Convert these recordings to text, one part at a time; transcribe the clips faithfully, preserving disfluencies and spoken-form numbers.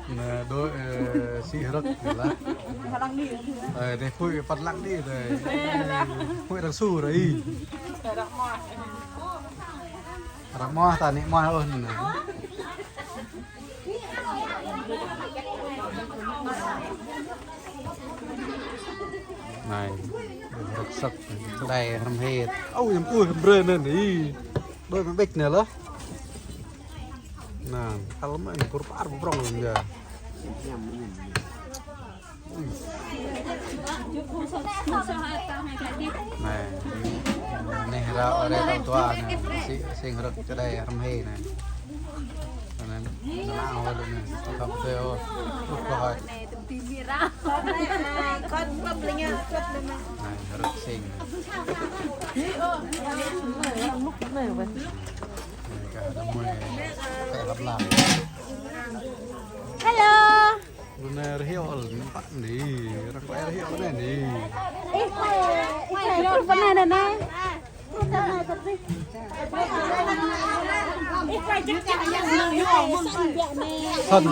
Anai, đôč, ơ, sĭ hrơ̆k lah. Ơ, anai phuih păt lăng đĭ, anai. Phuih arăng su rai. Arăng mơak ta anai mơak ôh anai. Anai, hrơ̆k săk, čơđai hrăm hĕ. Ơ, ñăm ui hrăm brơi anai. Đôč mă ƀĕč anai lah. Anai, kơ lơ̆m anai, kơ pơar pơprong anai yơh. Anai, anai ră, ră tal dua anai, sĭ, sĭ hrơ̆k čơđai hrăm hĕ anai. Anai, anai, anai, anai, anai, anai, anai, anai, anai, anai, hrơ̆k sĭ anai. Anai, kơ hơdôm mơi, kơ hơdôm lăm. Hello. Lu anai rơhiŏ ôh, nampak anai. Arăng klĕ rơhiŏ anai anai. Ih, ih, ih, ih, ih, ih, anai. Sŏn,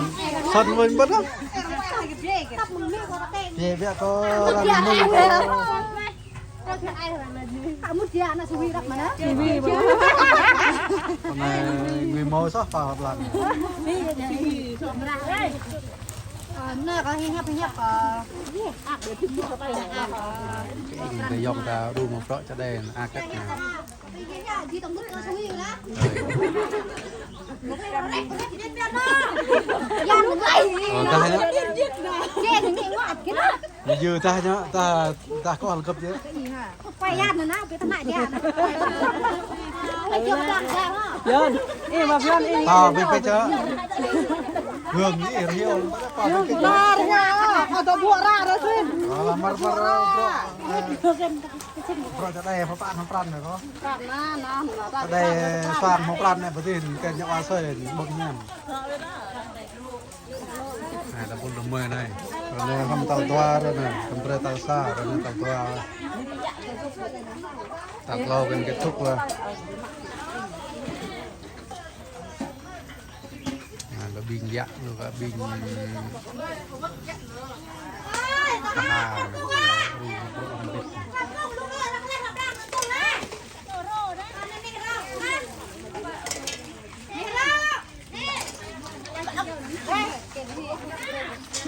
sŏn mơ̆n ƀơ̆t ah. Biă, biă kơ arăng mơ̆n. Anai, người mẫu sŏ pă hơ̆p lăng. Ơ, anai kơ hiăp, hiăp kơ. Kơ ing ta yŏng ta đu mă prŏ čơđai, a kăt anai. Ơ, dah anai. Yơh, dah anai, dah, dah kơ hơ̆l gơ̆p yơh. Yơn, ih, mă Yơn, ih. Hương, ih, Riêu, ih, ih, ih. Tar, ya, ada buat ra, ra, sin. Alah, mar, mar, bro. Bro, čơđai, pơpă hmâo pran anai kơ. Čơđai, suang hmâo pran anai, ƀơdih, kơ ñu asơi, ƀơ̆ng ñam. Anai, ta pun rơmơi anai. Ră anai hăm tal dua ră anai, hăm brơi tal sa, ră anai tal dua. Tal klâo kơ kết thúc lah. Anai, kơ ƀing yă, kơ ƀing. Aha.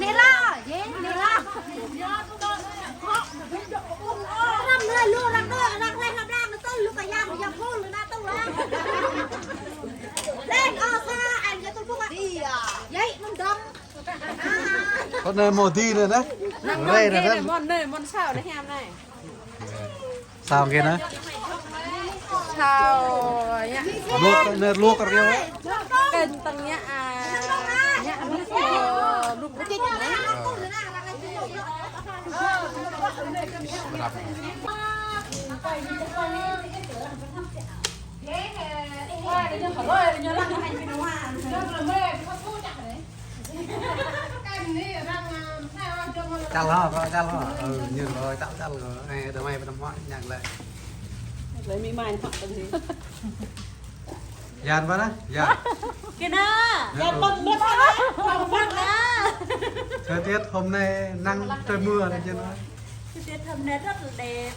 Nê lo, ye, nê lo. Răm lơi lu, răm lơi, răm lơi, răm lơi, răm lơi, lu kơ yang, yang phun, lu na tu la. Lên, ô, sa, anh, ya tu puk, ah. Ye, mơ̆n dong. Kơ anai mơ̆ dih anai, anai. Rei anai, anai. Mơ̆n anai, mơ̆n sao anai, hiam anai. Sao kơ anai? Sao, ya. Luộc, anai luộc kơ riu. Kơ̆n tơ̆ng ya, a, ya, luộc, ơ, luộc bơčĭt anai. Ơ. Berapa? Chăl hă, kơ chăl hă. Ơ, ñu kơ chăl, chăl kơ. Ơ, đơ mai pơtăm huă ñăk lĕ. Lĕ mi mai huă tơ̆ng hĭ. Yan pơ anai? Yan. Kơ anai. Yan pơ anai. Thời tiết hôm nay nắng trời mưa này chứ nó. Thời tiết hôm nay rất là đẹp.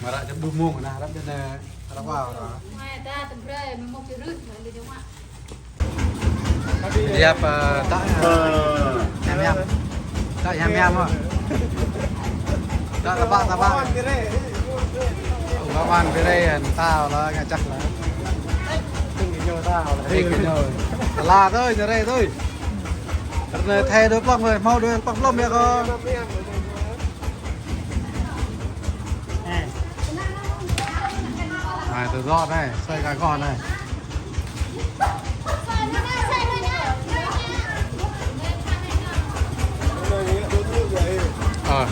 Mă ră čăm đu mông anai, ră čăm anai, ră wao ră. Mai ta tơm brơi, mơ̆ mơ̆ čơrưh, mơ̆ đu ñu mă. Yap, ơ, ta, ơ, hiam hiam. Ta hiam hiam hă. Ta, ta pă, ta pă. Ơ, ba wan bơrê, ta la ngă čăk la. Ê, kơ ñu. La tui, ñu rê tui. Ră anai thâo đuaĭ plŏng, hmâo đuaĭ plŏng plŏm yơh kơ. Anai, tơ̆ dŏ anai, sơi ka kơ anai. Ơ.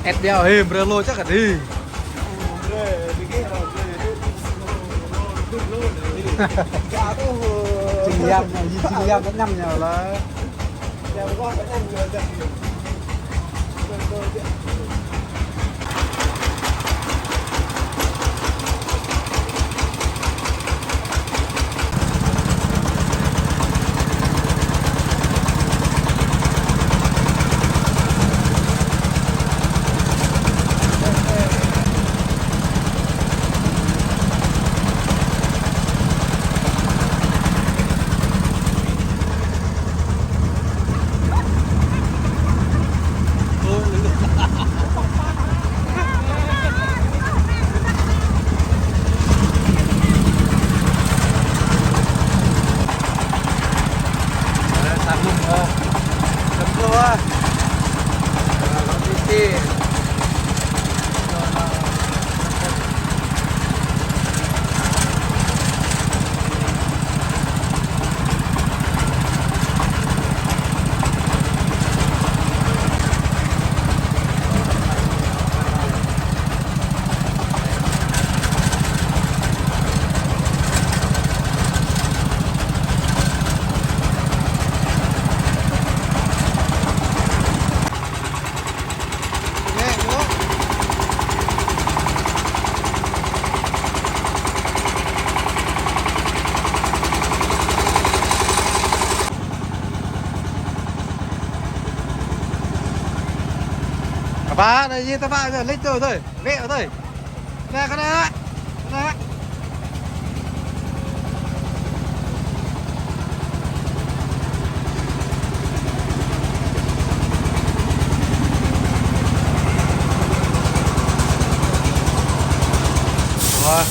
Ĕt biă hĭ, brơi lu čăk kơ hĭ. Jing yap, jing yap năm ñu lah. Apa, anai yơh tơpă, lĕ tui, tui, wĕ tui. Kơna, kơna, kơna. Wah.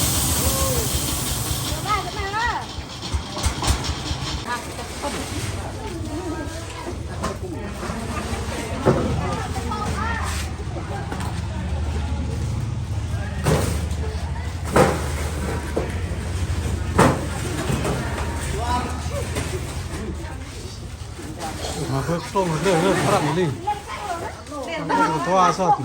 Mă, bă, plouă, dă, dă, frate, lei. Mă, bă, tu asat.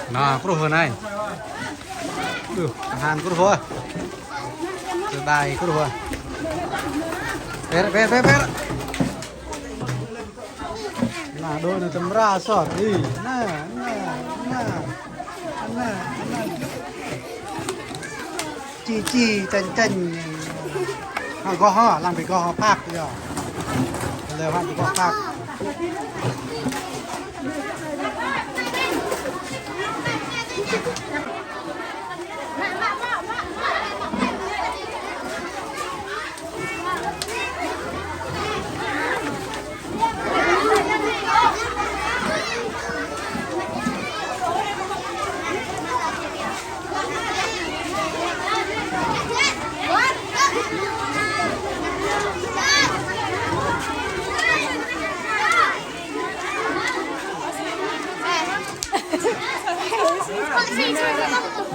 Nă, kruh hơ anai. Ư, hăn kruh hơ. Tơdai kruh hơ. Pĕr, pĕr, pĕr, pĕr. Nă, đôč anai tơmra sot. Ih, nă, nă, nă. Nă, nă. Či, či, čañ, čañ. Hă, gŏ hă, lăng ƀing gŏ hă, păk yơh. Lĕ hă, ƀing gŏ păk.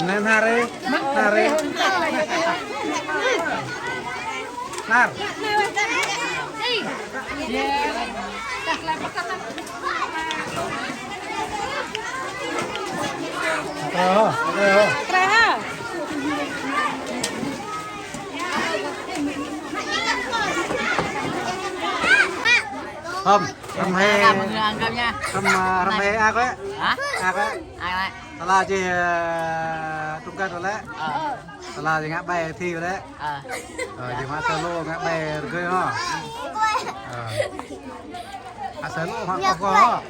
Anai, anai rê, anai rê. Nar. Ơ, ơ. Hơm, răm hê. Răm, ơ, răm hê ăk lĕ. Hă? Ăk lĕ. Ăk lĕ. Tơlơi či, ơ, trung cư lĕ. Ơ. Tơlơi či ngă ƀai thi lĕ. Ơ. Ơ, či mă tơlơi ngă ƀai rơgơi hă. Ơ. Ăk tơlơi mă kơ kơ hă.